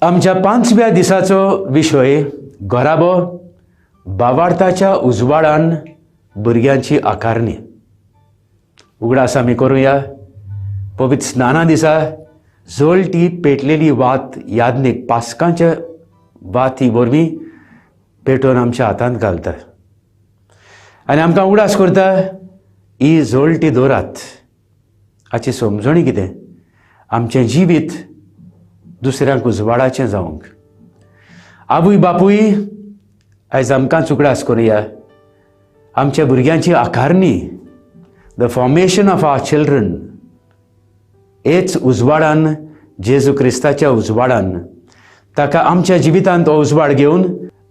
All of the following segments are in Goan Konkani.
आमच्या पांचव्या दिसाचो विशय घराबो बावार्थाच्या उजवाडान भुरग्यांची आकारणी. उगडास आमी करुया पवित्र स्नाना दिसा जळटी पेटलेली वात यादनीक पास्कांच्या वाती वरवीं पेटोवन आमच्या हातांत घालता आनी आमकां उगडास करता ही जळटी दवरात. हाची समजणी कितें? आमचें जिवीत दुसऱ्यांक उजवाडाचें जावंक. आवय बापूय आयज आमकां उगडास करुया आमच्या भुरग्यांची आकारणी, the formation of our children, हेच उजवाडान, जेजू क्रिस्ताच्या उजवाडान ताका आमच्या जिवितांत हो उजवाड घेवन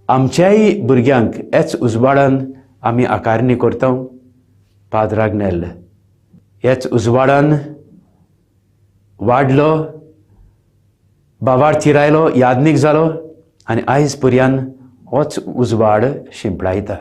आमच्याय भुरग्यांक हेच उजवाडान आमी आकारणी करता. पाद्र आग्नेल हेच उजवाडान वाडलो, बावार थिरायलो, यादनीक जालो आनी आयज पर्यान होच उजवाड शिंपडायता.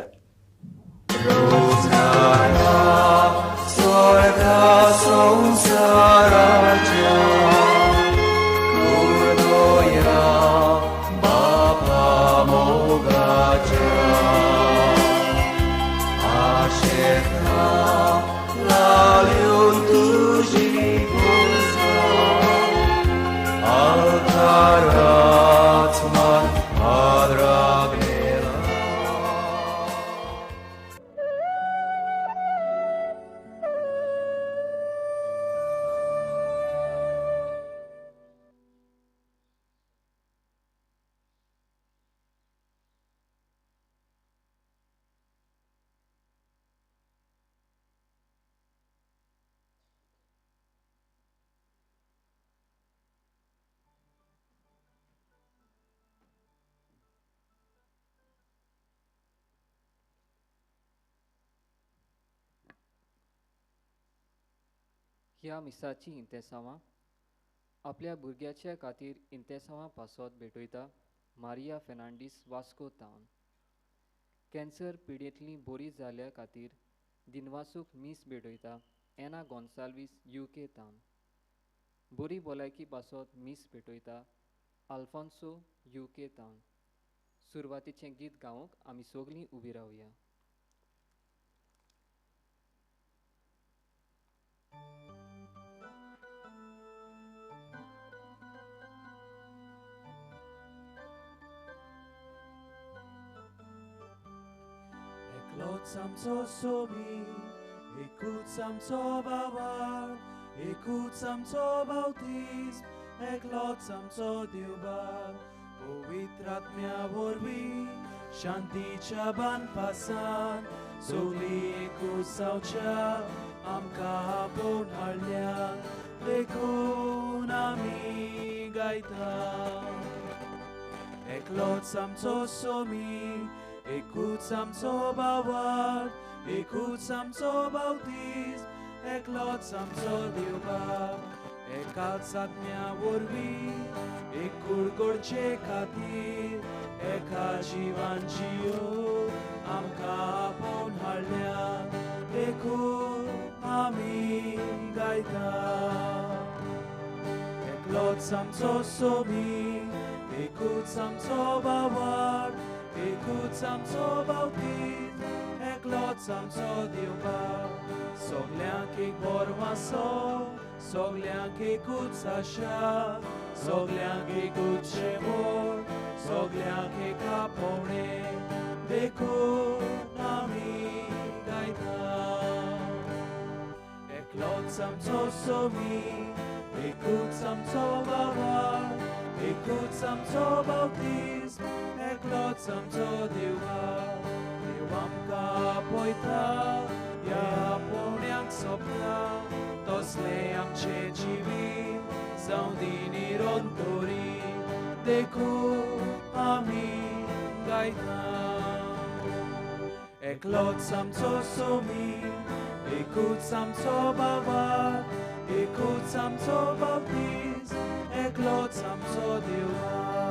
ह्या मिसाची इंतेसांवां आपल्या भुरग्याच्या खातीर इंतेसांवां पासत भेटयता मारिया फेर्नांडीस वास्को तावन. कॅन्सर पिडेंतली बरी जाल्या खातीर दिनवासूक मीस भेटयता एना गोन्साल्वीस UK तावन. बरी भलायकी पासत मीस भेटयता आल्फोन्सो UK तावन. सुरवातीचें गीत गावंक आमी सगलीं उबी रावया. एकलोच आमचो सोबी, एकूच आमचो बाबार, एकूच आमचो बावतीस, एकलोच आमचो देवबाप, पवित्र आत्म्या वरवीं शांतीच्या बांदपासान सगळीं एकूच जावच्या आमकां आपोवन हाडल्या, देखून आमी गायता. एकलोच आमचो सोमी, एकूच आमचो बाबार, एकूच आमचो बावतीस, एकलोच आमचो देवबाप, एकाच आत्म्या वरवीं एकूण करचे खातीर एका जिवान जियो आमकां आपोवन हाडल्या, देखून आमी गायता. एकलोच आमचो सोमी, एकूच आमचो बाबार, एकूच आमचो बावतीस, एकलोच आमचो देवबाप, सगल्यांक एक बोरवासो, सगल्यांक एकूच आशा, सगल्यांक एकूच शेवट, सगल्यांक एक आपोवणें, देखून आमी गायता. एकलोच आमचो सोमी, एकूच आमचो बाबार, एकूच आमचो बावतीस, एकलोच आमचो देवबाप, देव आमकां आपयता, ह्या आपोवण्यांक सोंपता, तसलें आमचें जिवीत जावं दी निरंतरी, देखून आमी गायता. एकलोच आमचो सोमी, एकूच आमचो बाबार, एकूच आमचो बावतीस, एकलोच आमचो देवबाप.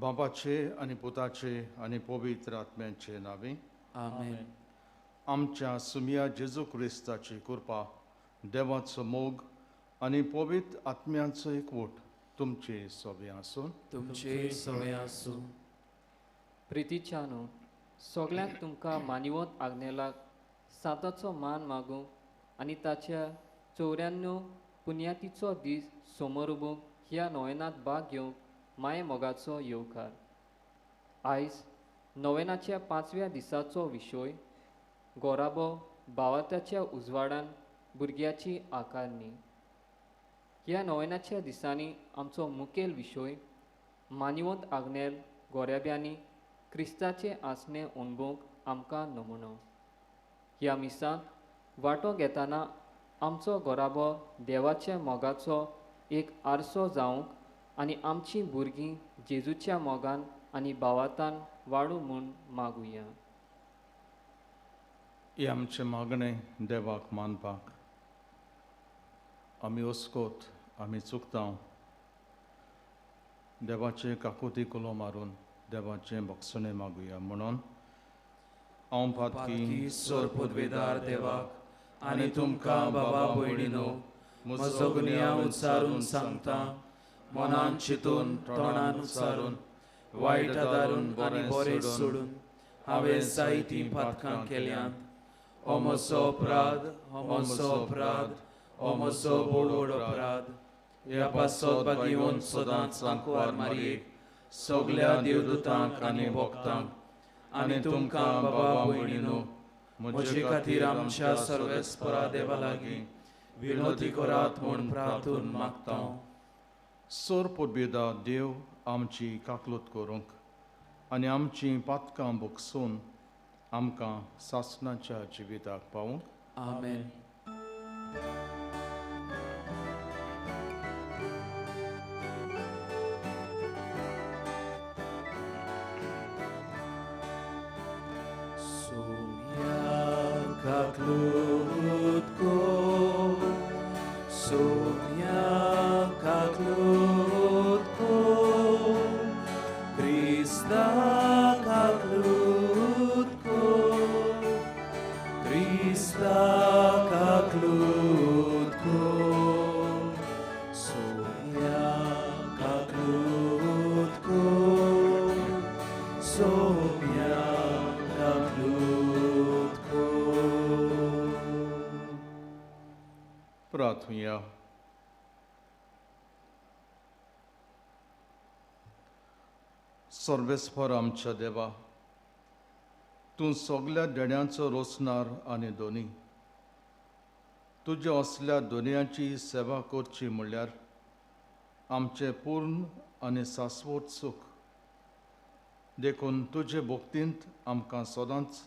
बापाचे आनी पुताचे आनी पवित्र आत्म्याचे नांवे आमेन. आमच्या सुमिया जेजू क्रिस्ताची कृपा, देवाचो मोग आनी पवित्र आत्म्याचो एकवट तुमचे सोबे आसूं. तुमचे सोबे आसूं. प्रितीच्यानो, सगल्यांक तुमकां मानिवत आग्नेलाक सांताचो मान मागूंक आनी ताच्या 94 पुनयातीचो दीस समोर उबूंक ह्या नोवेनांत भाग घेवंक माये मोगाचो येवकार. आयज नोवेनाच्या 5व्या दिसाचो विशय गोराबो भावार्थाच्या उजवाडान भुरग्याची आकारणी. ह्या नोवेनाच्या दिसांनी आमचो मुखेल विशय मानिवंत आग्नेल गोराब्यांनी क्रिस्ताचें आसणें अणभवंक आमकां नमुनो. ह्या मिसांत वांटो घेतना आमचो गोराबो देवाच्या मोगाचो एक आरसो जावंक आनी आमचीं भुरगीं जेजूच्या मोगान आनी भावार्थान वाडूं म्हूण मागुया. हें आमचें मागणें देवाक मानपाक. आमी ओस्कोत, आमी चुकता, देवाचे काकुती कुलो मारून देवाचें बक्षणें मागुया. म्हणून हांव पातकी सोर पदवेदार देवाक आनी तुमकां बाबा भयणीनो म्हजो गुन्यांव उच्चारून सांगता, मनान चिंतून तोंडान उच्चारून वायट आदारून आनी बरें सोडून हांवें जायतीं पातकां केल्यांत. हो म्हजो अपराध, हो म्हजो अपराध, हो म्हजो व्हड अपराध. ह्या पासत बागेवन सदांच आंकवार मारयेक, सगल्या देवदूतांक आनी भक्तांक आनी तुमकां बाबा भयणीनो म्हजे खातीर आमच्या सर्वेस्परा देवा लागीं विनोती करात म्हूण प्रार्थून मागता. सोर पोरबेदा देव आमची काकलूत करूंक आनी आमची पातकां बगसून आमकां सासणाच्या जिविताक पावूंक. आमेन. काकलूत को, सोम्या काकलूत को, क्रिस्ता काकलूत को, क्रिस्ता काकलूत को, सोम्या काकलूत को, सोम्या काकलूत को. प्रार्थुया. सर्वेस्पर आमच्या देवा, तूं सगल्या देण्यांचो रोसणार आनी दोनी, तुज्या असल्या दोनयांची सेवा करची म्हणल्यार आमचें पूर्ण आनी शाश्वत सूख. देखून तुजे भक्तींत आमकां सदांच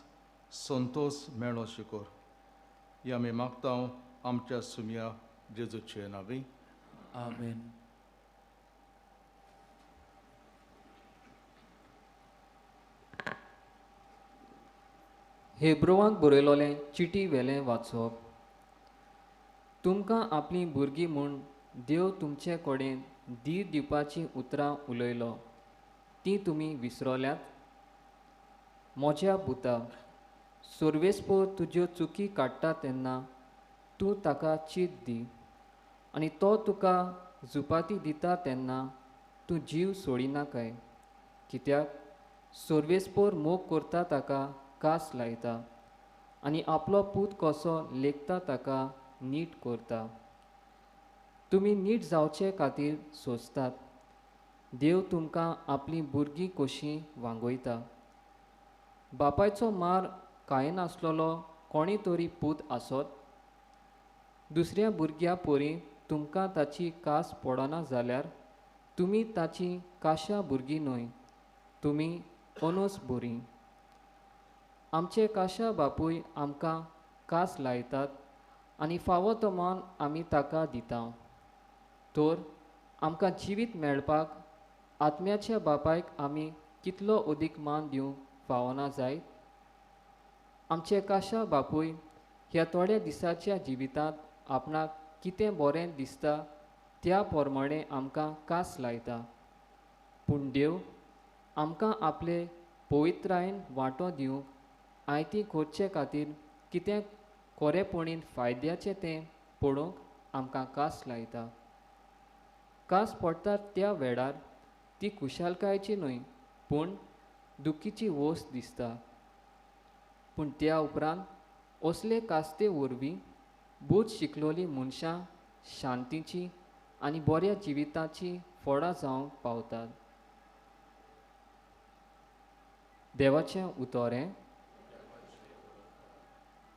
संतोश मेळो शिकोर. हें आमी मागता आमच्या सुमिया जेजूचे नांवी. आमेन. हेब्रोवांक बरयलोलें चिटी वेलें वाचप. तुमकां आपलीं भुरगीं म्हूण देव तुमचे कडेन धीर दिवपाचीं उतरां उलयलो, तीं तुमी विसरल्यात? म्हज्या पुता, सर्वेस्पोर तुज्यो चुकी काडटा तेन्ना तूं ताका चीत दी आनी तो तुका जुपाती दिता तेन्ना तूं जीव सोडिनाकाय. कित्याक सर्वेस्पोर मोग करता ताका कास लायता आनी आपलो पूत कसो लेखता ताका नीट करता. तुमी नीट जावचे खातीर सोंसतात. देव तुमकां आपलीं भुरगीं कशीं वांगयता. बापायचो मार कायनासलेलो कोणी तरी पूत आसत? दुसऱ्या भुरग्या परी तुमकां ताची कास पडना जाल्यार तुमी ताची काशा भुरगीं न्हय, तुमी अनोस बरीं. आमचे काशा बापूय आमकां कास लायतात आनी फावो तो मान आमी ताका दिता. तर आमकां जिवीत मेळपाक आत्म्याच्या बापायक आमी कितलो अदीक मान दिवंक फावना जायत? आमचे काशा बापूय ह्या थोड्या दिसाच्या जिवितांत आपणाक कितें बरें दिसता त्या प्रमाणें आमकां कास लायता. पूण देव आमकां आपले पवित्रायेन वांटो दिवंक आयती करचे खातीर कितें कोरेपणीन फायद्याचें तें पळोवंक आमकां कास लायता. कास पडटा त्या वेळार ती खुशालकायेची न्हय पूण दुखीची वस्त दिसता. पूण त्या उपरांत असले कास्ते वरवीं बूद शिकलोली मनशां शांतीची आनी बऱ्या जिविताची फळां जावंक पावतात. देवाचें उतोरें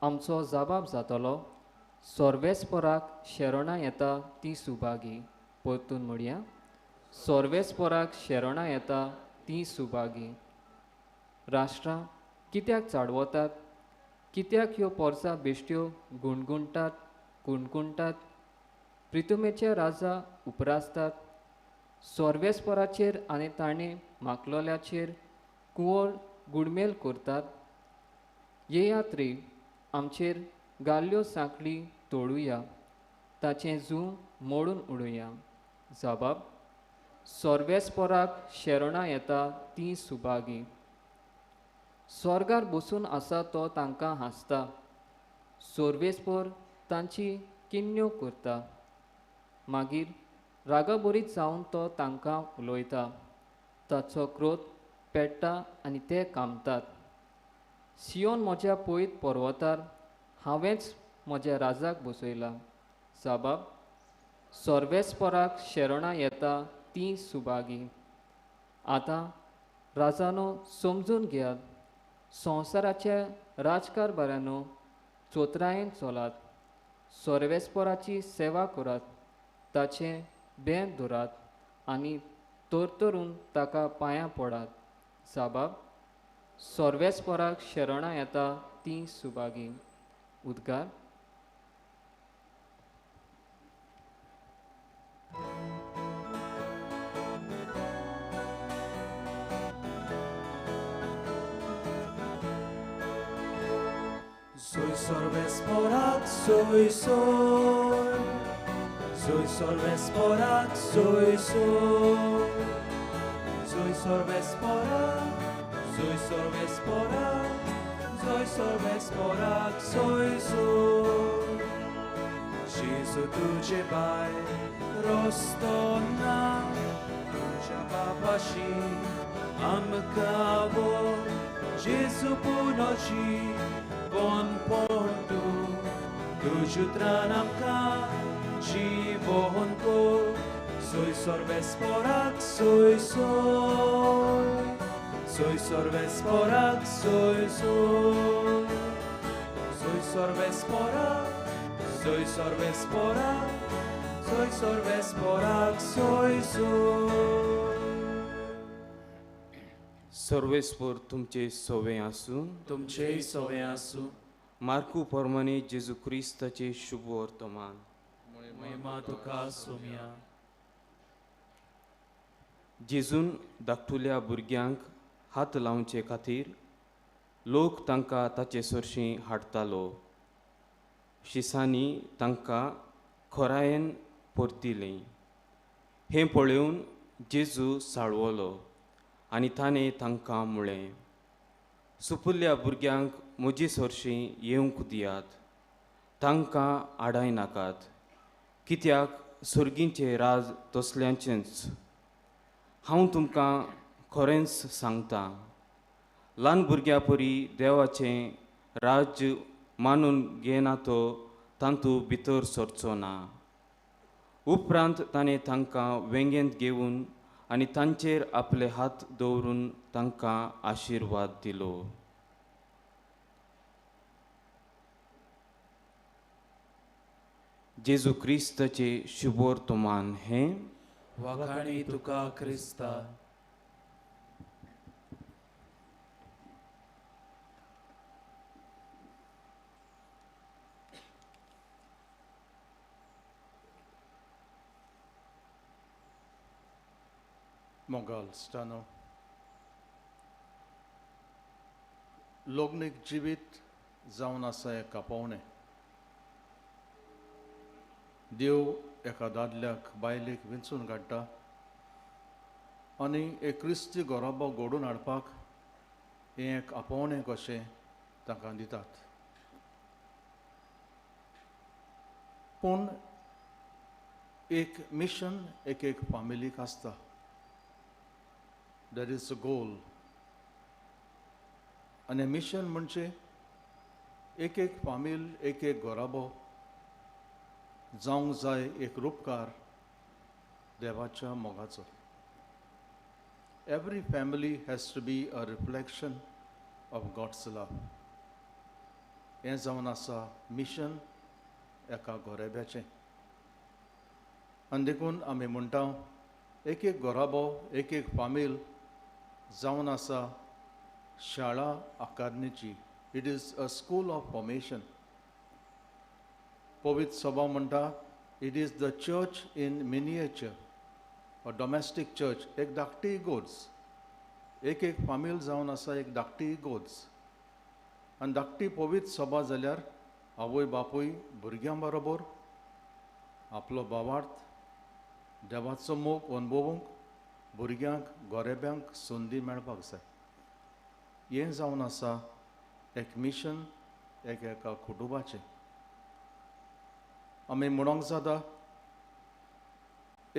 आमचो जबाब जातलो सोर्वेस्पोराक शेरणां येता ती सुभागी. परतून म्हणया, सोर्वेस्पोराक शेरणां येता ती सुभागी. राष्ट्रां कित्याक चाडवतात, कित्याक ह्यो पोरसा बेश्ट्यो गुणगुणटात कुणकुणटात? प्रितुमेचे राजा उपरासतात, सोर्वेस्पोराचेर आनी ताणें माकलोल्याचेर कुंवर गुडमेल करतात. येयात रे, आमचेर घाल्ल्यो सांखळी तोडुया, ताचें जूं मोडून उडोवया. जबाब सोर्वेस्पोराक शेरणां येता ती सुभागी. स्वर्गार बसून आसा तो तांकां हांसता, सोर्वेस्पोर तांची किन्न्यो करता. मागीर रागाबरीत जावन तो तांकां उलयता, ताचो क्रोध पेट्टा आनी ते कामतात. सियोन म्हज्या पयत पर्वतार हांवेंच म्हज्या राजाक बसयला. जबाब सोर्वेस्पोराक शेरणां येता ती सुभागी. आतां राजानो समजून घेयात, संवसाराच्या राजकारभाऱ्यानो चोत्रायेन चलात, सोर्वेस्पोराची सेवा करात, ताचें बें धरात आनी तरतरून ताका पांयां पडात. जबाब सोर्वेस्पोराक शेरणां येता ती सुभागी. उद्गार. Soy sorvesporak, soy soy. Soy sorvesporak, soy soy. Soy sorvesporak, soy sorvesporak, soy sorvesporak, soy soy. Jesu tuđe baj rostona, tuđa papaši amkavo, Jesu punoći bon pontu, tuđu tranamka živonko. Soy sorvesporak, soy soy. Soy sorvesporak, soy soy. Soy sorvesporak, soy sorvesporak, soy sorvesporak, soy soy. सर्वेस्पोर तुमचे सोवे आसूं, तुमचेय सोवे आसूं. मार्कू प्रमाणे जेजू क्रिस्ताचे शुभ वर्तमान. महिमा तुका सोम्या. जेजून धाकटुल्या भुरग्यांक हात लावचे खातीर लोक तांकां ताचे सरशीं हाडटालो. शिसांनी तांकां खोरायेन परतिलीं. हें पळोवन जेजू साळवलो आनी ताणें तांकां म्हळें, सुपुल्ल्या भुरग्यांक म्हजे सरशीं येवंक दियात, तांकां आडाय नाकात, कित्याक सर्गींचें राज तसल्यांचेंच. हांव तुमकां खरेंच सांगता, ल्हान भुरग्यां परी देवाचें राज्य मानून घेना तो तातूंत भितर सरचो ना. उपरांत ताणें तांकां वेंगेंत घेवन आनी तांचेर आपले हात दवरून तांकां आशिर्वाद दिलो. जेजू क्रिस्ताचे शुभवर्तमान हें. वाखाणी तुका क्रिस्ता. मोगाल स्टानो, लग्नीक जिवीत जावन आसा एका पावणें. देव एका दादल्याक बायलेक विंचून काडटा आनी एक क्रिस्ती घराबो घडोवन हाडपाक हें एक आपोवणें कशें तांकां दितात. पूण एक मिशन एक एक फामिलीक आसता. There is a goal. आनी मिशन म्हणजे एक एक फामील, एक एक घराबो जावंक जाय एक रुपकार देवाच्या मोगाचो. Every family has to be a reflection of God's love. हें जावन आसा मिशन एका घराब्याचें. आनी देखून आमी म्हणटा एक एक घराबो, एक एक फामील जावन आसा शाळा आकारणीची. It is a school of formation. पवित्र सभा म्हणटा it is the church in miniature, a domestic church. एक धाकटी इगोर्ज, एक एक फामील जावन आसा एक धाकटी इगोर्ज. आनी धाकटी पवित्र सभा जाल्यार आवय बापूय भुरग्यां बरोबर आपलो भावार्थ देवाचो मोग अनुभवूंक भुरग्यांक गोरेब्यांक संदी मेळपाक जाय. हें जावन आसा एक मिशन एक एका कुटुंबाचें. आमी म्हणोंक जाता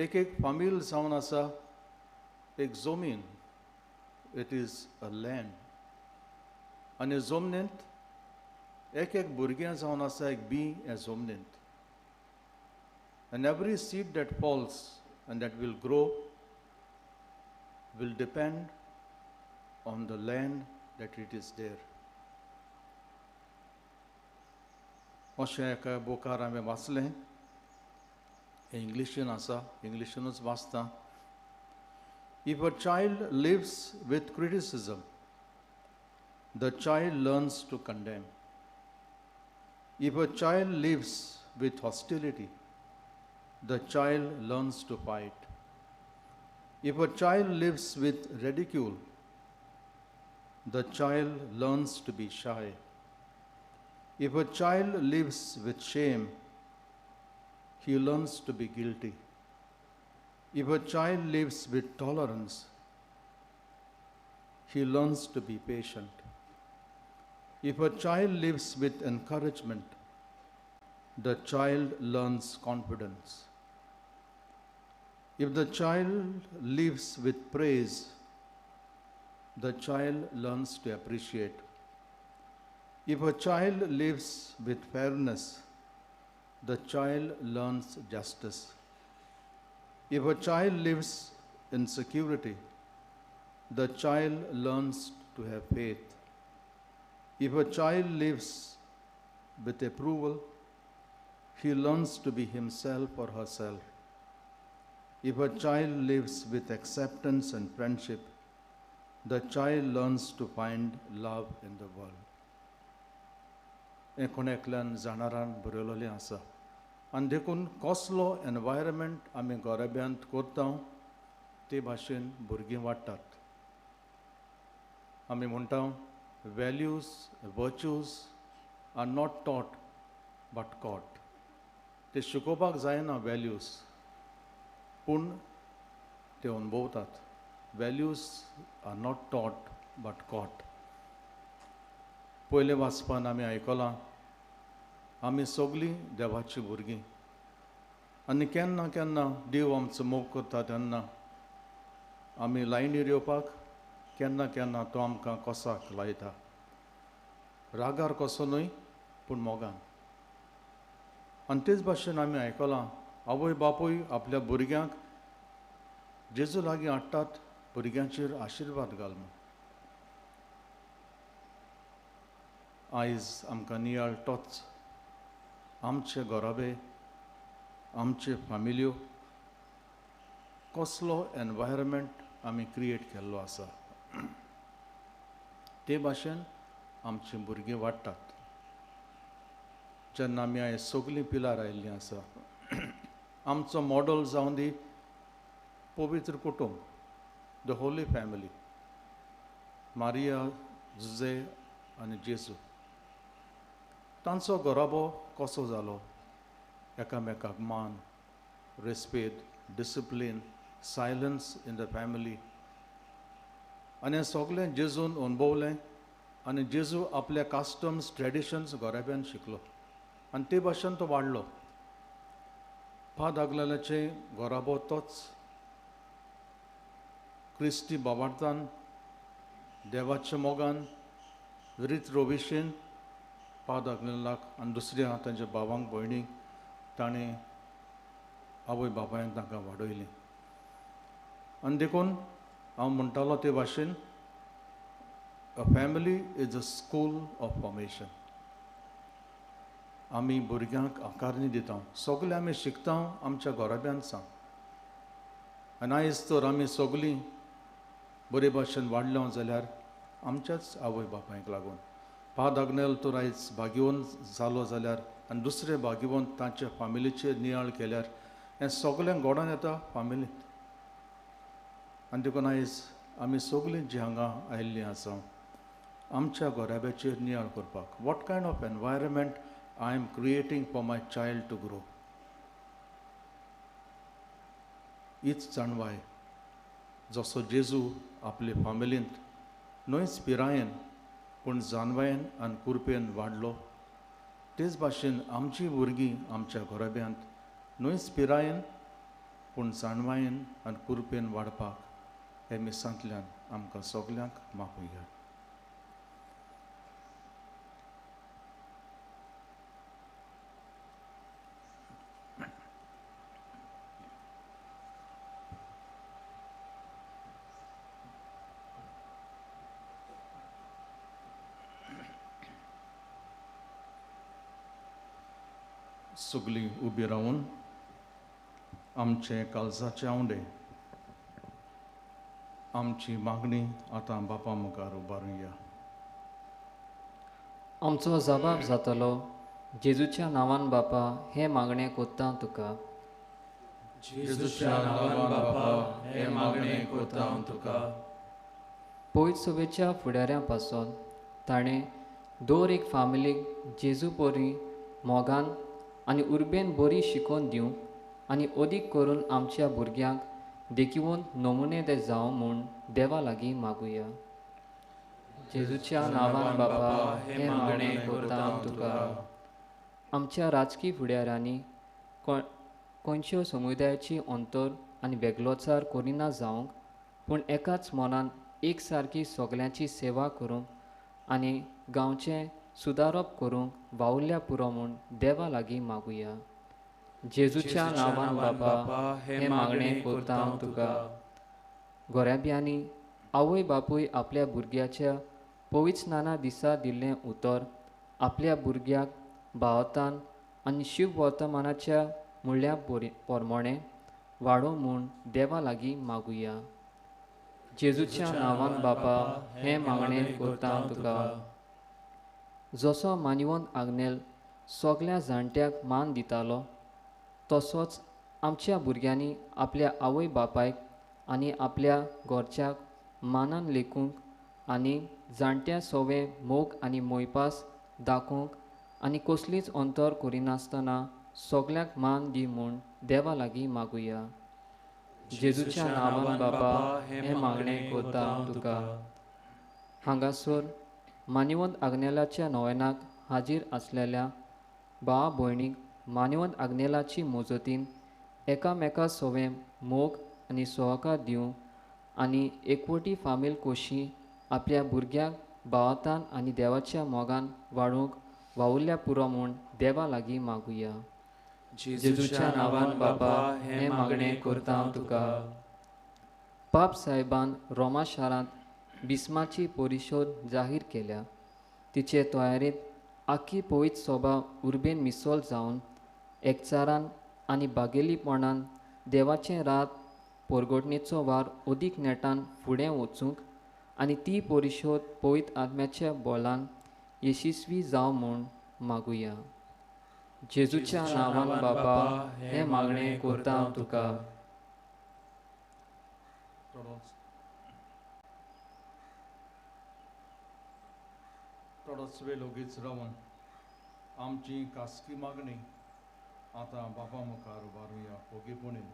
एक एक फामील जावन आसा एक जमीन. It is a land. आनी जमनींत एक एक भुरगें जावन आसा एक बी हे जमनींत. And every seed that falls and that will grow will depend on the land that it is there. अशें एका बुकार हांवें वाचलें. हें इंग्लिशीन आसा, इंग्लिशीनूच वाचता. If a child lives with criticism, the child learns to condemn. If a child lives with hostility, the child learns to fight. If a child lives with ridicule, the child learns to be shy. If a child lives with shame, he learns to be guilty. If a child lives with tolerance, he learns to be patient. If a child lives with encouragement, the child learns confidence. If the child lives with praise, the child learns to appreciate. If a child lives with fairness, the child learns justice. If a child lives in security, the child learns to have faith. If a child lives with approval, he learns to be himself or herself. If a child lives with acceptance and friendship, the child learns to find love in the world. हें कोण एकल्यान जाणारान बरयलेलें आसा. आनी देखून कसलो एनवायरमेंट आमी घराब्यांत करता ते भाशेन भुरगीं वाडटात. आमी म्हणटा values, virtues are not taught but caught. ते शिकोवपाक जायना वॅल्यूज, पूण ते अनुभवतात. Values are not taught but caught. पयलें वाचपान आमी आयकलां आमी सगळीं देवाचीं भुरगीं. आनी केन्ना केन्ना देव आमचो मोग करता तेन्ना आमी लायनीर येवपाक केन्ना केन्ना तो आमकां कोसाक लायता. रागार कसो न्हय पूण मोगान. आनी तेच भाशेन आमी आयकलां आवय बापूय आपल्या भुरग्यांक जेजू लागीं हाडटात, भुरग्यांचेर आशिर्वाद घाल म्हूण. आयज आमकां नियाळ तोच. आमचे घराबे, आमचे फामिल्यो कसलो एनवायरमेंट आमी क्रिएट केल्लो आसा ते भाशेन आमचीं भुरगीं वाडटात. जेन्ना आमी आयज सगळीं पिलार आयिल्लीं आसा, आमचो मॉडल जावन दी पवित्र कुटुंब, the Holy family, Maria, Jose आनी जेजू. तांचो घराबो कसो जालो? एकामेकाक मान, respect, discipline, silence in the family. आनी हें सगळें जेजून अणभवलें आनी जेजू आपल्या कस्टम्स ट्रेडिशन्स घराब्यान शिकलो आनी ते भाशेन तो वाडलो. फाद आग्नेलाचें घराबो तोच क्रिस्ती बाबार्थान, देवाच्या मोगान, रीत रोविशेन फाद आग्नेलाक आनी दुसऱ्या तांच्या भावांक भयणीक ताणें आवय बापायन तांकां वाडयलीं. आनी देखून हांव म्हणटालो ते भाशेन, a family is a school of formation. आमी भुरग्यांक आकारणी दिता, सगळें आमी शिकता आमच्या घराब्यान सावन. आनी आयज तर आमी सगळीं बरे भाशेन वाडल्या जाल्यार आमच्याच आवय बापायक लागून. फाद आग्नेल तर आयज भाग्यवंत जालो जाल्यार आनी दुसरे भाग्यवंत तांच्या फामिलीचेर नियाळ केल्यार हें सगळें घडोवन येता फामिलींत. आनी देखून आयज आमी सगळीं जीं हांगा आयिल्लीं आसा आमच्या घराब्याचेर नियाळ करपाक, what kind of environment I am creating for my child to grow, हीच जाणवाय जसो जेजू आपले फामिलींत न्हयच पिरायेन पूण जाणवायेन आनी कुरपेन वाडलो, तेच भाशेन आमची भुरगीं आमच्या घराब्यांत न्हयच पिरायेन पूण जाणवायेन आनी कुरपेन वाडपाक हे मिसांतल्यान आमकां सगल्यांक मागुया. सगळीं उबी रावन आमचे काळजाचे आंवडे, आमची मागणी आतां बापा मुखार उबारुया. आमचो जबाब जातलो, जेजूच्या नांवान बापा हें मागणें कोत्ता तुका. जेजूच्या नांवान बापा हें मागणें कोत्ता तुका. पयत सभेच्या फुडाऱ्यां पासून ताणें दर एक फामिलीक जेजू परी मोगान आनी उर्बेन बरी शिकोवन दिवंक आनी अदीक करून आमच्या भुरग्यांक देखीवन नमुने ते जावं म्हूण देवा लागीं मागुया. जेजूच्या नांवान बापा हें मागणें करता तुका. आमच्या राजकी फुडाऱ्यांनी खंयच्यो समुदायाची अंतर आनी वेगळोचार करिना जावंक, पूण एकाच मनान एक सारकी सगल्यांची सेवा करूंक आनी गांवचें सुदारप करूंक वावुरल्या पुरो म्हूण देवा लागीं मागुया. जेजूच्या नांवान बापा हें मागणें करता तुका. घराब्यांनी आवय बापूय आपल्या भुरग्याच्या पवित्र नाना दिसा दिल्लें उतर आपल्या भुरग्याक भावतान आनी शिव वर्तमानाच्या मुळ्या प्रमाणें वाडोवं म्हूण देवा लागीं मागुया. जेजूच्या नांवान बापा हें मागणें करता तुका. जसो मानिवंत आग्नेल सगल्या जाणट्याक मान दितालो, तसोच आमच्या भुरग्यांनी आपल्या आवय बापायक आनी आपल्या घरच्याक मानान लेखूंक आनी जाणट्या सोवे मोग आनी मोयपास दाखोवंक आनी कसलीच अंतर करिनासतना सगल्यांक मान दी म्हूण देवा लागीं मागुया. जेजूच्या नांवान बापा हें मागणें करता तुका. हांगासर मानिवंत आग्नेलाच्या नोवेनाक हाजीर आसलेल्या भावा भयणीक मानिवंत आग्नेलाची मजतीन एकामेका सोवें मोग आनी सहकार दिवंक आनी एकवटी फामील कशी आपल्या भुरग्यांक भावातान आनी देवाच्या मोगान वाडोवंक वावुरल्या पुरो म्हूण देवा लागीं मागुया. जेजूच्या नांवान बापा हें मागणें करता तुका. पाप साहेबान रोमा शारांत बिस्माची परिशोध जाहीर केल्या. तिचे तयारेंत आखी पवित्र सोबा उर्बेन मिसोल जावन एकचारान आनी बागेलीपणान देवाचें रात परगटणेचो वार अदीक नेटान फुडें वचूंक आनी ती परिशोध पवित्र आत्म्याच्या बोलान यशस्वी जावं म्हूण मागुया. जेजूच्या नांवान बापा हें मागणें करता तुका. थोडोच वेळ ओगीच रावन आमची खासगी मागणी आतां बापा मुखार उबारुया ओगीपणीन.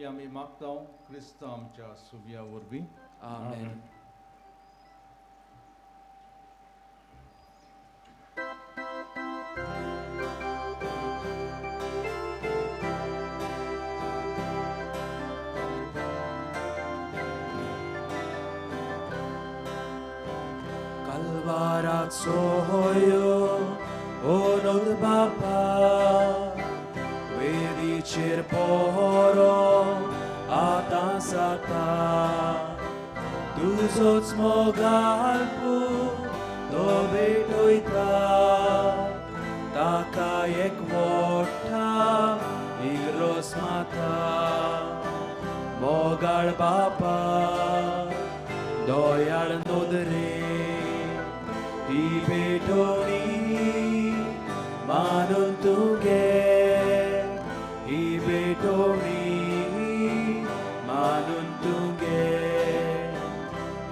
ही आमी मागता क्रिस्त आमच्या सुबिया वरवीं. आमेन. Kalvarazzo hoyo onod bapa vedi poro atan sata तुजोच मोगालपू तो भेटयता ताका एक मोठा इग्रोस माता मोगाळ बापा दयाळ नदरे ही भेटवणी मानून तुगे ही भेटवणी मानून तुगे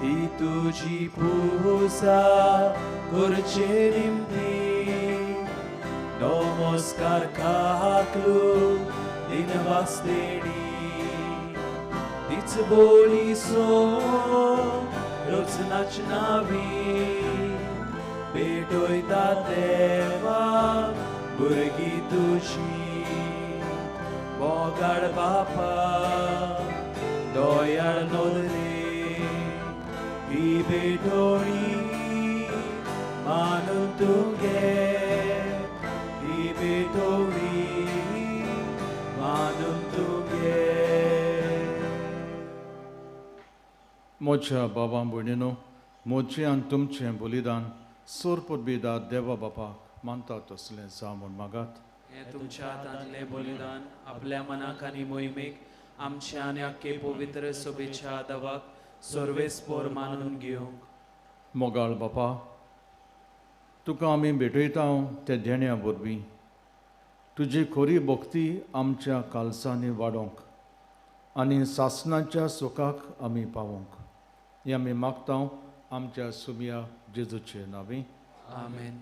ही तुजी पुजा करचे निमती नमस्कार काकलू दिनवास्तेणी तीच बोली सो रोज नाचनावी भेटयता देवा भुरगीं तुजी मोगाळ बापा दयाळ नदरे ही भेटवणी मानून तुगे ही भेटवणी मानून तुगे. म्हज्या बाबा भयणीनो, म्हजें आनी तुमचें बलिदान सोर परबीदार देवा बापाक मानता तसलें जावं म्हूण मागात. हें तुमच्या हातांतलें बलिदान आपल्या मनाक आनी मोहिमेक आमच्या आनी आख्खे पवित्र सभेच्या दवाक सर्वेस्पोर मानून घेवंक. मोगाळ बापा, तुका आमी भेटयता त्या देण्या वरवीं तुजी खरी भक्ती आमच्या कालसांनी वाडोवंक आनी सासणाच्या सुखाक आमी पावोवंक हें आमी मागता आमच्या सुमिया जेजूचे नांवी. आमेन.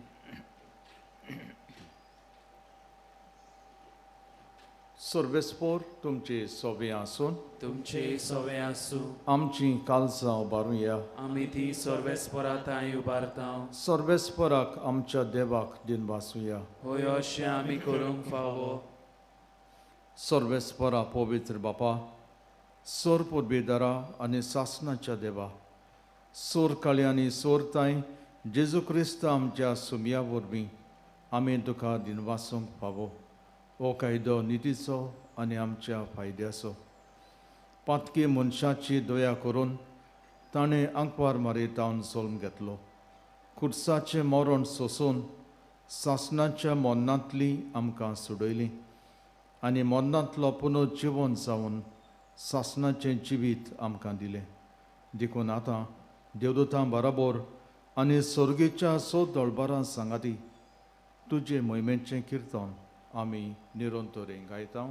सर्वेस्पोर तुमचे सोवे आसून तुमचे सोवे आसूं. आमची कालसां उबारुया. आमी ती सर्वेस्पोरा तांय उबारता. सर्वेस्पोराक आमच्या देवाक दिनवासुया. होय, अशें आमी करूंक फावो. सर्वेस्पोरा पवित्र बापा, सोर पुर्बेदारा आनी सासणाच्या देवा, सोर काळी आनी सोर तांय जेजू क्रिस्त आमच्या सुमया वरवीं आमी तुका दिनवासूंक फावो. हो कायदो नितीचो आनी आमच्या फायद्याचो. पातकी मनशाची दया करून ताणें आंकवार मारीतावन जल्म घेतलो. खुर्साचें मरण सोसून सासणाच्या मरणांतली आमकां सोडयली आनी मरणांतलो पुनर्जिवन जावन सासणाचें जिवीत आमकां दिलें. देखून आतां देवदूतां बराबर आनी सर्गेच्या सो दळबारां सांगाती तुजे मोहिमेचें किर्तन आमी निरंतरेन गायता.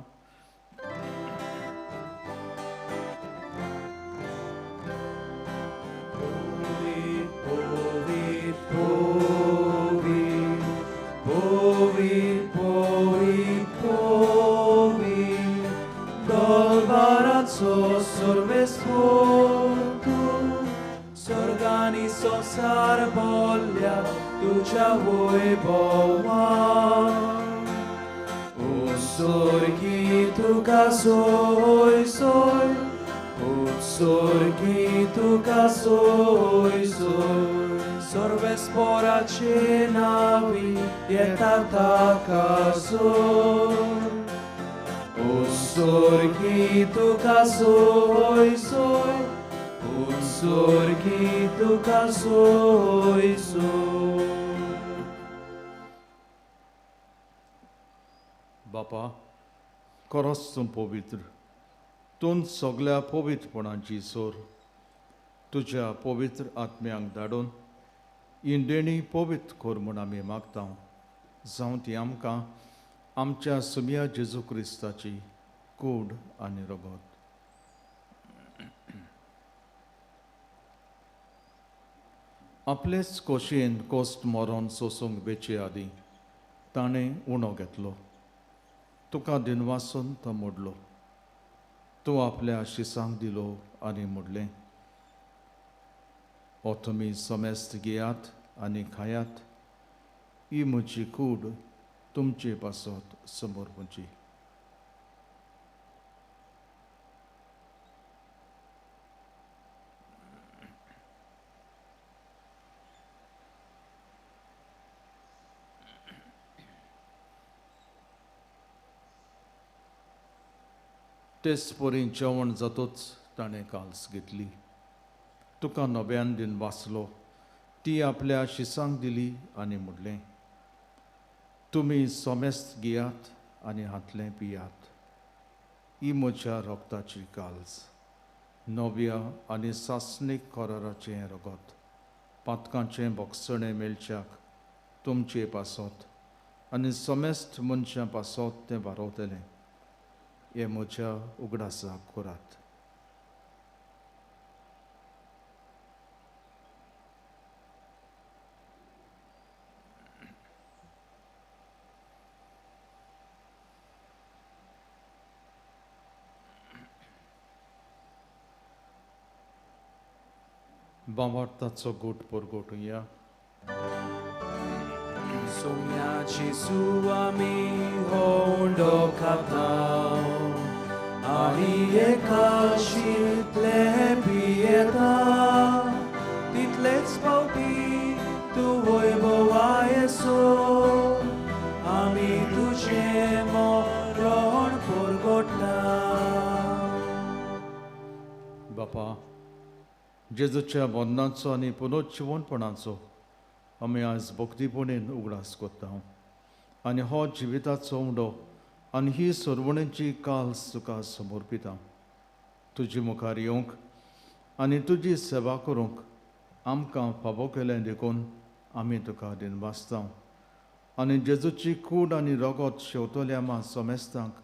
स्वर्गानी संवसार बोल्ल्या तुज्या वैभवान. उत्सर्गी तुका सोय सोय, उत्सर्गी तुका सोय सोय, सर्वेस्पोराचे नावी येता ताका सोय. उत्सर्गी तुका सोय सोय, उत्सर्गी तुका सोय सोय. बापा, खरोच तूं पवित्र, तूं सगल्या पवित्रपणाची सोर. तुज्या पवित्र आत्म्यांक धाडून ही देणी पवित्र कर म्हूण आमी मागता. जावं ती आमकां आमच्या सुमिया जेजू क्रिस्ताची कूड आनी रगत. आपलेच खोशयेन कोश्ट मरण सोसूंक वेचे आदीं ताणें उणो घेतलो. तुका दिनवासून तो मोडलो. तूं आपल्या शिसांक दिलो आनी म्हणलें, हो तुमी समेस्त घेयात आनी खायात, ही म्हजी कूड तुमचे पासत समर्पणची. तेच परी जेवण जातूच ताणें काल्स घेतली, तुका नव्यान दिन वाचलो, ती आपल्या शिसांक दिली आनी म्हणलें, तुमी समेस्त घेयात आनी हातलें पियात, ही म्हज्या रगताची काल्स, नव्या आनी सासणीक कराराचें रगत, पातकांचें भोगसणें मेळच्याक तुमचे पासत आनी समेस्त मनशां पासत तें बारवतलें. हे म्हज्या उगडासाक करात. बाबार्थाचो गोट परगोटुया. सोम्या जेजू आमी हो उंडो खाता आनी एकाशितले पियेता, तितलेच फावटी तूं वैभवा येसो आमी तुजें मरण परगोटा. बापा, जेजूच्या मरणाचो आनी पुनर्जिवनपणाचो आमी आज भक्तीपणेन उगडास करता आनी हो जिविताचो उंडो आनी ही सरवणेची काल्स तुका समर्पिता. तुजे मुखार येवंक आनी तुजी सेवा करूंक आमकां फावो केलें देखून आमी तुका दिनवासता आनी जेजूची कूड आनी रगत शेवतल्या आमा समेस्तांक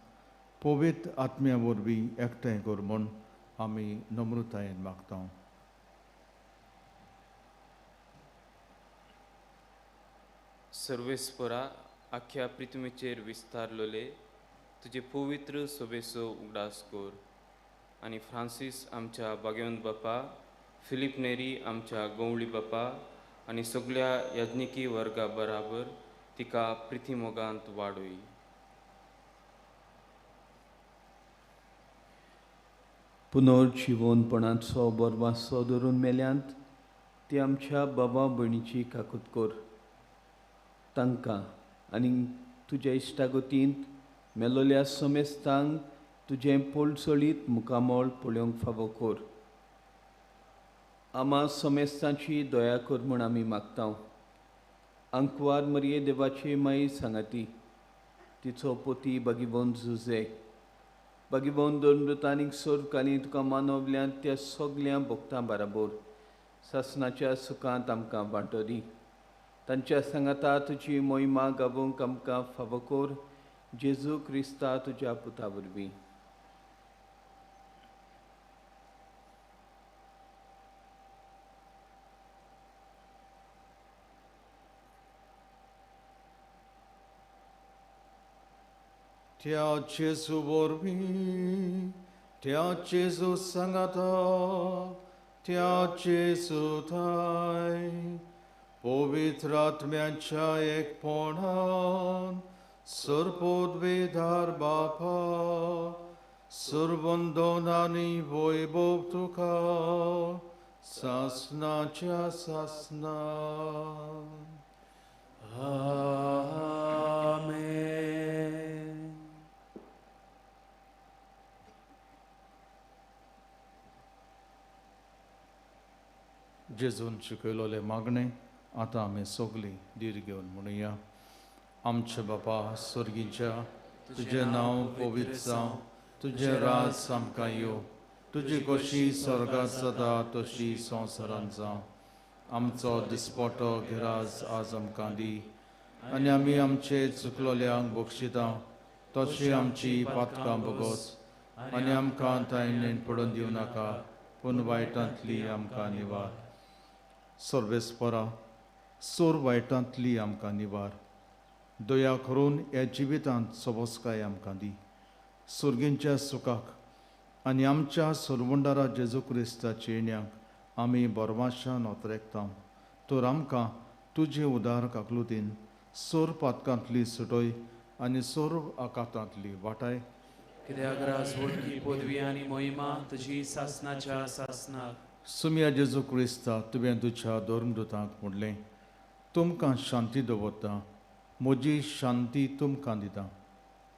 पवित्र आत्म्या वरवीं एकठांय कर म्हूण आमी नम्रतायेन मागता. सर्वेस्परा, आख्या पृथ्वीचेर विस्तारलोले तुजे पवित्र सोबेचो उगडास कर आनी फ्रांसीस आमच्या भाग्यवंत बापा, फिलीप नेरी आमच्या गवळी बापा आनी सगळ्या याज्ञिकी वर्गा बराबर तिका प्रितीमोगांत वाडोय. पुनर्जिवनपणाचो बरवासो धरून मेल्यांत ती आमच्या बाबा भयणीची काकूत कर. तांकां आनी तुज्या इश्टागतींत मेलोल्या समेस्तांक तुजें पोळचोळीत मुखामळ पळोवंक फावो कर. आमा समेस्तांची दया कर म्हूण आमी मागता. आंकवार मरिये देवाची माई सांगाती, तिचो पोती बागीबोन जुजे, बागीबोन दोन मृतानीक सोर्काली तुका मानवल्यांत त्या सगल्या भोगतां बराबर सासणाच्या सुखांत आमकां वांटो दी. तांच्या सांगाता तुजी मोहिमा गावोवंक आमकां फावो कर, जेजू क्रिस्ता तुज्या पुता वरवीं. त्या जेजू वरवीं, त्या जेजू सांगाता, त्या जेजू थाय पवित्र आत्म्याच्या एकपणान सर्वोद्वेधार बापा, सर्वंदन आनी वैभव तुका सासनाच्या सासना. आमेन. जेजून शिकयलोलें मागणें आतां आमी सगळीं धीर घेवन म्हणुया. आमच्या बापा स्वर्गीच्या, तुजें नांव पवित्र जावं, तुजें राज आमकां येवं, तुजी कशी स्वर्गांत जाता तशी संवसारांत जावं. आमचो दिसपटो गिराज आज आमकां दी आनी आमी आमचे चुकलोल्यांक बक्षिता तशी आमची पातकां बगोस आनी आमकां तायणेन पडून दिवं नाका, पूण वायटांतली आमकां निवार. सर्वेस्परा, सोर वायटांतली आमकां निवार. दया करून ह्या जिवितांत सोबसकाय आमकां दी. सुर्गींच्या सुखाक आनी आमच्या सोरवंडारा जेजू क्रिस्ताच्या येण्याक आमी बोरवाशान ओतरेकता. तर आमकां तुजे उदार काकलुतीन सोर पातकांतली सुटय आनी सोर आकातांतली वाटाय. कित्याक राजवटकी पदवी आनी मोहिमा तुजी सासनाच्या सासनाक. सुमिया जेजू क्रिस्ता, तुवें तुज्या धर्मदूतांक म्हणलें, तुमकां शांती दवरता, म्हजी शांती तुमकां दिता.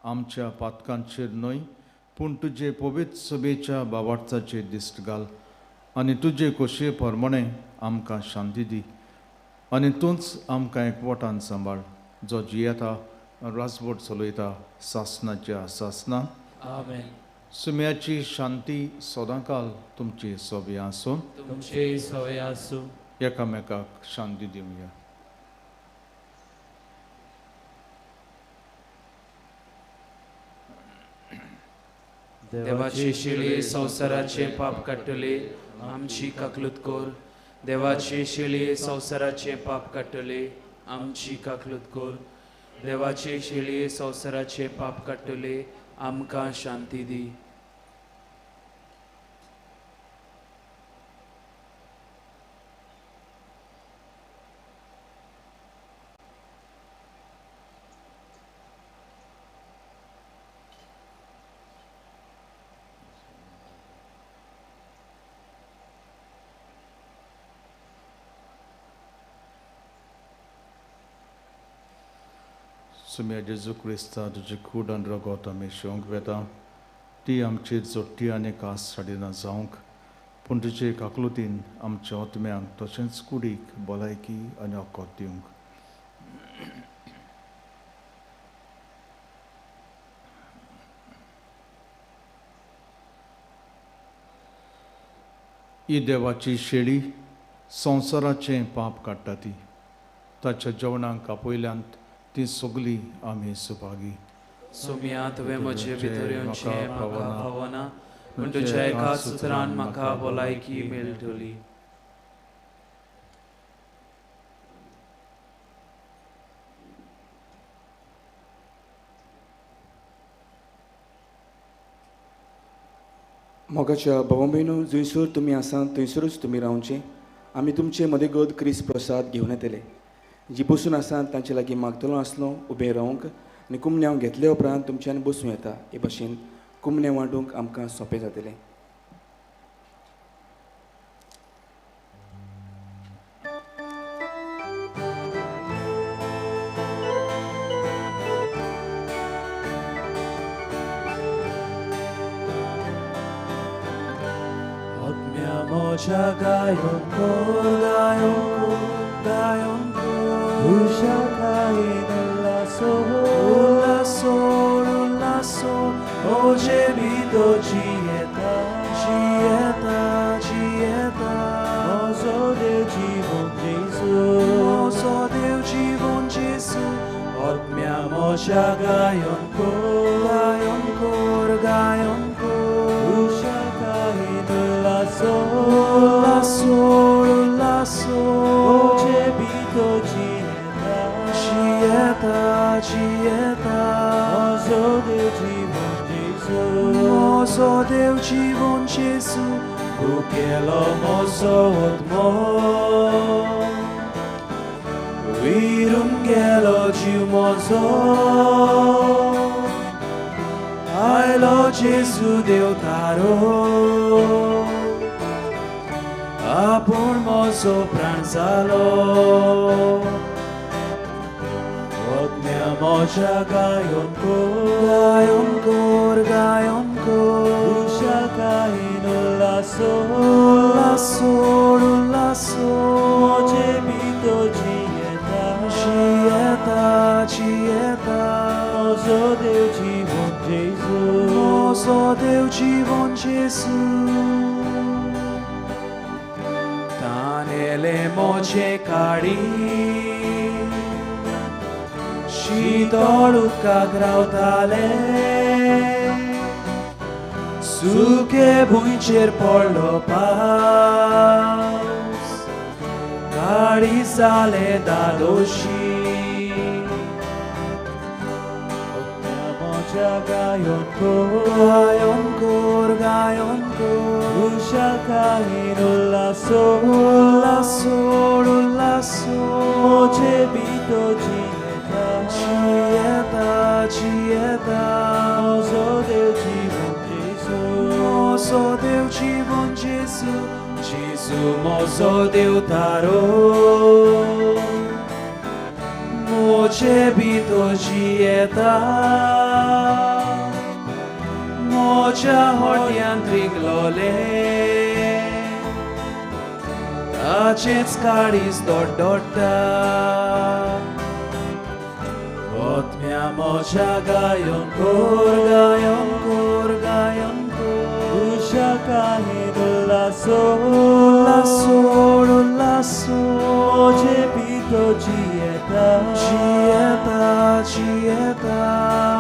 आमच्या पातकांचेर न्हय पूण तुजे पवित्र सभेच्या बावार्थाचेर दिश्ट घाल आनी तुजे खोशये प्रमाणें आमकां शांती दी आनी तूंच आमकां एकवटान सांबाळ, जो जियेता राजवट चलयता सासनाच्या सासना. आमेन. सुम्याची शांती सदांकाल तुमची सोबी आसूं. तुमचे सोबी आसूं. एकामेकाक शांती दिवया. देवाची शिळी संवसाराचे पाप काडटली आमची काकलूत कर. देवाची शिळी संवसाराचे पाप काडटली आमची काकलूत कर. देवाची शिळी संवसाराचे पाप काडटली आमकां शांती दी. सुम्या जेजू क्रिस्ता, तुजी कूड आनी रगत आमी शेवंक वेता, ती आमची जोडटी आनी कास साडिना जावंक, पूण तुजे काकलुतीन आमच्या आत्म्यांक तशेंच कुडीक भलायकी आनी अकोत दिवंक. ही देवाची शेळी संवसाराचें पाप काडटा ती, ताच्या जेवणाक आपयल्यान ती सगळी आमी सुभागी. सोम्या, तुवें म्हजे भितर येवचें म्हाका फावना, पूण तुज्या एका सुत्रान म्हाका भलायकी मेळटली. मोगाच्या भावा भयणो, जंयसर तुमी आसा थंयसरूच तुमी रावचें. आमी तुमचे मदेगत क्रिस्त प्रसाद घेवन येतले. जी बसून आसा तांचे लागीं मागतलो आसलो उबें रावंक आनी कुमण्यांव घेतले उपरांत तुमच्यान बसूं येता. हे भाशेन कुमणें वांटूंक आमकां सोंपें जातलें. म्हज्या गायन कोर, गायन कोर, गायन कोर. उषाकायेन उल्लासो, उल्लासो, उल्लासो. म्हजे भितर जियेता, जियेता, जियेता. म्हजो देव जिवन जेजू, म्हजो देव जिवन जेजू. आत्म्या म्हज्या गायन कोर, गायन कोर, गायन कोर. उषाकायेन उल्लासो, उल्लासो, उल्लासो. म्हजे भितर जियेता, जियेता, जियेता. म्हजो देव जिवन जेजू, म्हजो देव जिवन जेजू. उकेलो म्हजो आत्मो, विरून गेलो जीव म्हजो. आयलो जेजू देव तारो, आपूण म्हजो प्राण जालो. आत्म्या म्हज्या गायन कोर, गायन कोर, गायन कोर. उषाकायेन उल्लासो, उल्लासो, उल्लासो. म्हजे भितर जियेता, जियेता, जियेता. म्हजो देव जिवन जेजू, म्हजो देव जिवन जेजू. तानेले म्हजे काडी शीतळ उदकाक रावताले, सुके भुंयचेर पडलो पावस, काळी जाले दादोशी. म्हज्या गायन कोर, गायन कोर, गायन जेसू उल्लासोड उल्लासोड म्हजे भितर जियेता जियेता जियेता म्हजो देव जिवन जेसू म्हजो देव जिवन जेसू जेसू म्हजो देव तारो म्हजे भितर जियेता म्हज्या होट्यांत रिगलोले ताचेंच काळीज दोड्डोडटा ओत्म्या म्हज्या गायन कोर गायन कोर गायन कोर तुज्या काहीन उल्लासो उल्लासोड उल्लासोड म्हजे भितर जियेता जियेता जियेता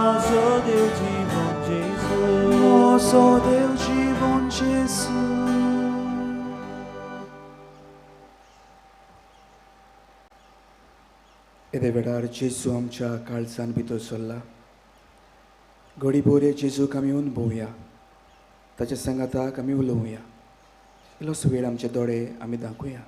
म्हजो देव जिवन जेसू म्हजो देव जिवन जेसू. येदे वेळार जेजू आमच्या काळजान भितर सरला. घडी बोरे जेजूक आमी अनुभवया, ताच्या सांगाताक आमी उलोवया. इल्लोसो वेळ आमचे दोळे आमी दाखोवया.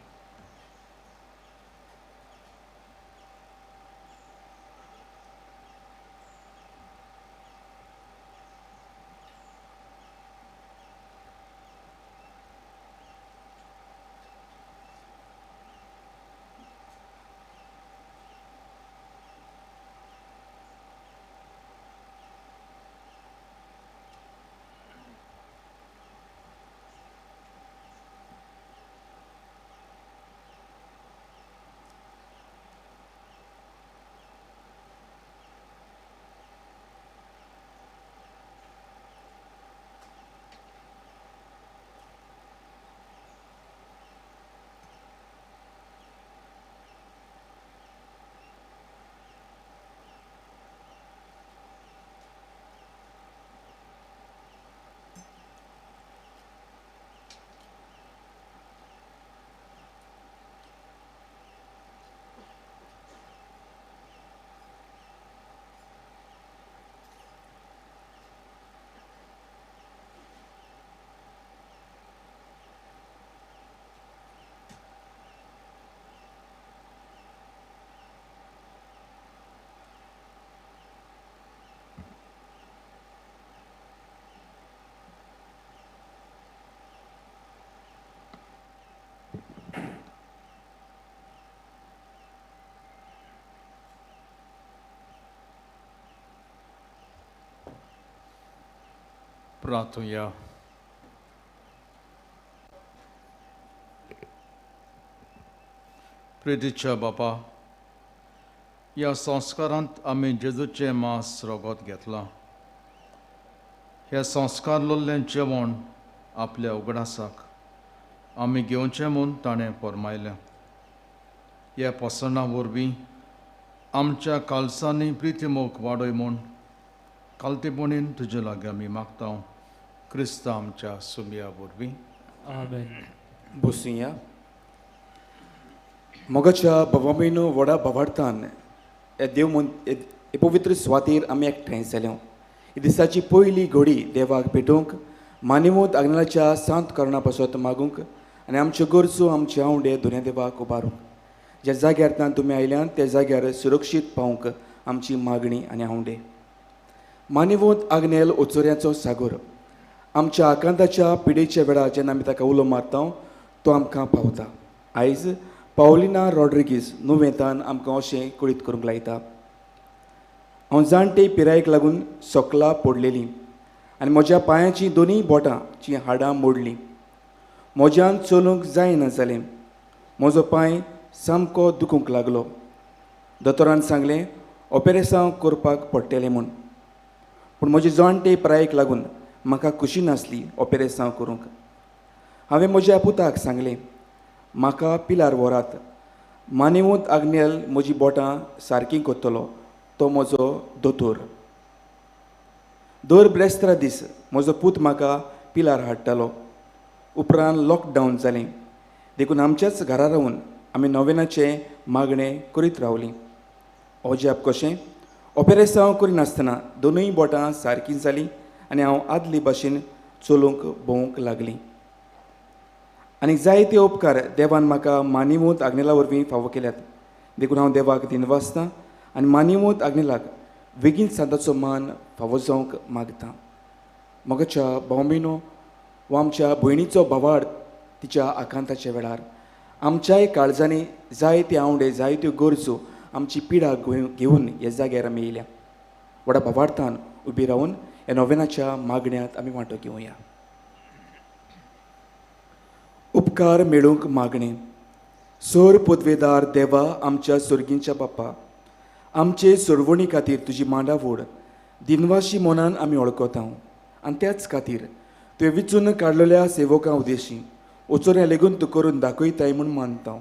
प्रार्थुया. प्रितीच्या बापा, ह्या संस्कारांत आमी जेजूचें मांस रगत घेतलां. हे संस्कार लोल्लें जेवण आपल्या उगडासाक आमी घेवचें म्हूण ताणें फर्मायलें. ह्या पसरणां वरवीं आमच्या कालसांनी प्रितीमोग वाडय म्हूण कालतेपणीन तुजे लागीं आमी मागता, क्रिस्ता आमच्या सुमया वरवीं. आमेन. बसुया. मोगाच्या बाबा व्हडा बाबार्थान हे देव मन हे पवित्र सुवातेर आमी एकठांय जाले. हे दिसाची पयली घडी देवाक भेटोवंक, मानिवंत आग्नेलाच्या सांत करणा पासत मागूंक आनी आमच्यो गरजो आमचे आंवडे दुनिया देवाक उबारूंक. ज्या जाग्यार तुमी आयल्यान त्या जाग्यार सुरक्षीत पावूंक आमची मागणी आनी आंवडे. मानिवंत आग्नेल ओचोऱ्याचो सागोर आमच्या आकांताच्या पिडेच्या वेळार जेन्ना आमी ताका उलो मारता तो आमकां पावता. आयज पावलिना रॉड्रिगीज नुवेंतान आमकां अशें कळीत करूंक लायता. हांव जाणटे पिरायेक लागून सोकला पडलेली आनी म्हज्या पांयाचीं दोनूय बोटांचीं हाडां मोडलीं. म्हज्यान चलूंक जायना जालें. म्हजो पांय सामको दुखूंक लागलो. दोतोरान सांगलें ऑपेरेसांव करपाक पडटलें म्हूण, पूण म्हजे जाणटे पिरायेक लागून म्हाका खुशी नासली ऑपेरेसांव करूंक. हांवें म्हज्या पुताक सांगलें म्हाका पिलार व्हरात, मानिवंत आग्नेल म्हजी बोटां सारकीं करतलो, तो म्हजो दोतोर. दर ब्रेस्तारा दीस म्हजो पूत म्हाका पिलार हाडटालो. उपरांत लॉकडावन जालें देखून आमच्याच घरा रावन आमी नोवेनाचें मागणें करीत रावलीं. अजाप कशें ऑपेरेसांव करिनासतना दोनूय बोटां सारकीं जालीं आनी हांव आदले भाशेन चलूंक भोंवूंक लागलीं. आनी जायते उपकार देवान म्हाका मानिवंत आग्नेला वरवीं फावो केल्यात. देखून हांव देवाक दिनवासतां आनी मानिवंत आग्नेलाक बेगीन सांताचो मान फावो जावंक मागता. मोगाच्या भाव-भयणो वा आमच्या भयणीचो भावार्थ तिच्या आकांताच्या वेळार आमच्याय काळजांनी जायते आंवडे, जायत्यो गरजो, आमची पिडा घेवन ह्या जाग्यार आमी येयल्या. व्हडा भावार्थान उबी रावन ह्या नोवेनाच्या मागण्यांत आमी वांटो घेवया. उपकार मेळूंक मागणें. सोर पदवेदार देवा, आमच्या सोर्गींच्या बापा, आमचे सोडवणी खातीर तुजी मांडावड दिनवाशी मनान आमी वळखता आनी त्याच खातीर तुवें विचून काडलेल्या सेवकां उदेशी ओचोऱ्या लेगून तूं करून दाखयताय म्हूण मानता.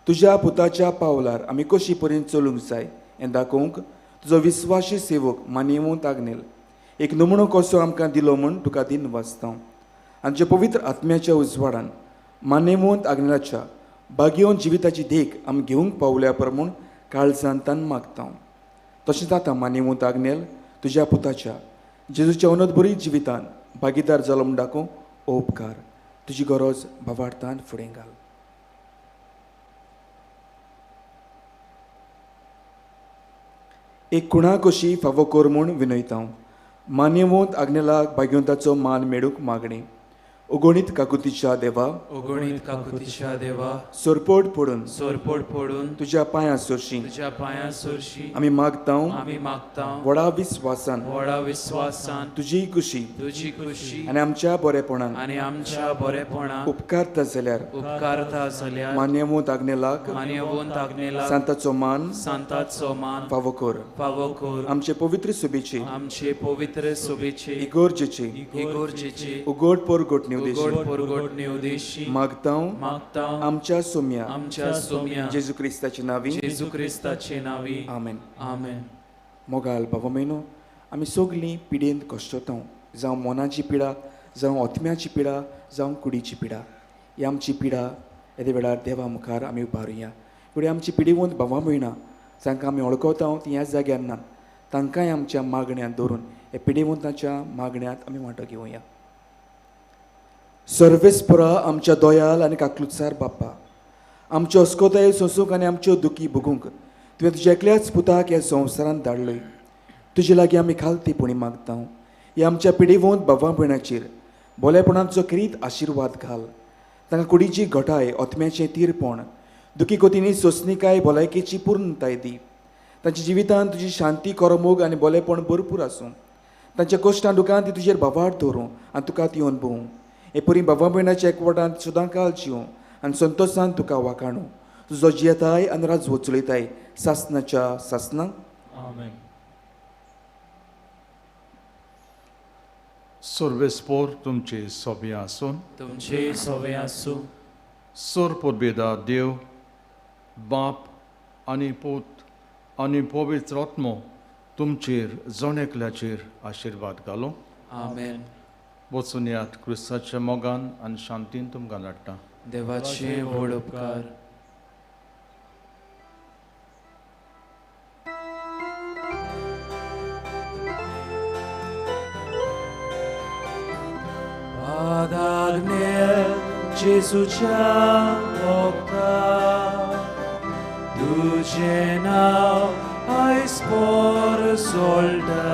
तुज्या पुताच्या पावलार आमी कशी पर्यंत चलूंक जाय हें दाखोवंक तुजो विस्वाशी सेवक मानयेवंत आग्नेल एक नमुनो कसो आमकां दिलो म्हूण तुका दिनवासता. आनी तुज्या पवित्र आत्म्याच्या उजवाडान मानयेवंत आग्नेलाच्या बागेवन जिविताची देख आमी घेवंक पावल्या प्रमाण काळजान तान मागता. तशेंच आतां मानयेवंत आग्नेल तुज्या पुताच्या जेजूच्या उन्नत बरी जिवितान भागीदार जालो म्हूण दाखोवंक हो उपकार तुजी गरज भावार्थान फुडें घाल. एक कुणा कशी फावो कर म्हूण विनयता. मानयेवंत आग्नेलाक भाग्यवंताचो मान मेळूंक मागणी. अगणीत काकुतीच्या देवा, अगणीत काकुतीच्या देवा, सोरपोट पडून, सोरपोट पडून तुज्या पांयां सोरशी, तुज्या पांयां सोरशी आमी मागता, आमी मागता व्हडा विस्वासान, व्हडा विस्वासान तुजी खुशी, तुजी खुशी आनी आमच्या बरेपणान, आनी आमच्या बरेपणान उपकारता जाल्यार, उपकारता जाल्यार मानयेवंत आग्नेलाक, मानयेवंत आग्नेलाक सांताचो मान, सांताचो मान फावो कर, फावो कर. आमचे पवित्र सुबेची, आमचे पवित्र सुबेची इगोर्जेची, इगोर्जेची उगोड पोरगोट उद्देशी मागता, मागता आमच्या सोम्या, आमच्या सोम्या जेजू क्रिस्ताचे नावी, जेजू क्रिस्ताचे नावी. आमेन. आमेन. मोगाल बाबा म्हयनो, आमी सगळीं पिडेंत कश्टता, जावं मनाची पिडा, जावं आत्म्याची पिडा, जावं कुडीची पिडा. ही आमची पिडा येदे वेळार देवा मुखार आमी उबारुया. फुडें आमची पिडेवंत बाबा म्हयना जांकां आमी वळखता ती ह्या जाग्यार ना, तांकांय आमच्या मागण्यांत दवरून ह्या पिडेवंताच्या मागण्यांत आमी वांटो घेवया. सर्वेस्परा आमच्या दोयाल आनी काकलुत्सार बाप्पा, आमच्यो अस्कोताय सोंसूंक आनी आमच्यो दुखी भोगूंक तुवें तुज्या एकल्याच पुताक ह्या संवसारांत धाडलय. तुजे लागीं आमी खालतीपणी मागता, ह्या आमच्या पिडेवंत बाबा भयणाचेर बोलेपणाचो क्रीत आशिर्वाद घाल. तांकां कुडीची घटाय, आत्म्याचें तीरपण, दुखी कोतींनी सोंसणीकाय, भलायकेची पूर्णताय दी. तांच्या जिवितांत तुजी शांती, करमोग आनी बोलेपण भरपूर आसूं. तांच्या कश्टां दुकान ती तुजेर भावार्थ दवरूं आनी तुका ती अणभवूं. हे परी बाबा भयणाच्या एकवटांत सदां काल जिवूं आनी संतोशान तुका वाखाणू. तुजो जियेताय आनी राजवट चलयताय सासनाच्या सासना. आमेन. सर्वेस्पोर तुमचे सोबे आसून, तुमचे सोबे आसूं. सोर परबेदा देव बाप आनी पूत आनी पवित्र आत्मो तुमचेर जण एकल्याचेर आशिर्वाद घालो. आमेन. वचून यात क्रिस्ताच्या मोगान आनी शांतीन तुमकां धाडटा. देवाचे व्हड उपकार. Padre जेजूच्या भक्ता, तुजें नांव आयज पोर सोडटा.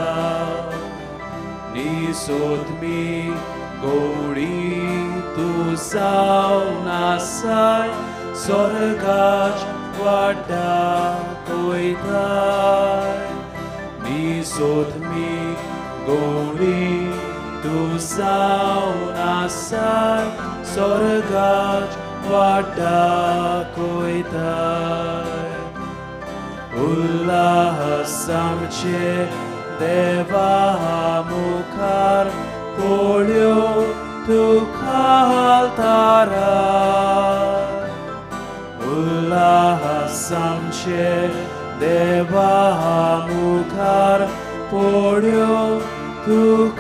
निसोदमी गोडी तूं जावन आसाय, स्वर्गाच वाटा कोयताय. निसोदमी गोडी तूं जावन आसाय, स्वर्गाच वाटा कोयताय. उल्हास आमचे देवा मुखार पोळ्यो तुका तारा. उल्हास आमचे देवा मुखार पोळ्यो तुका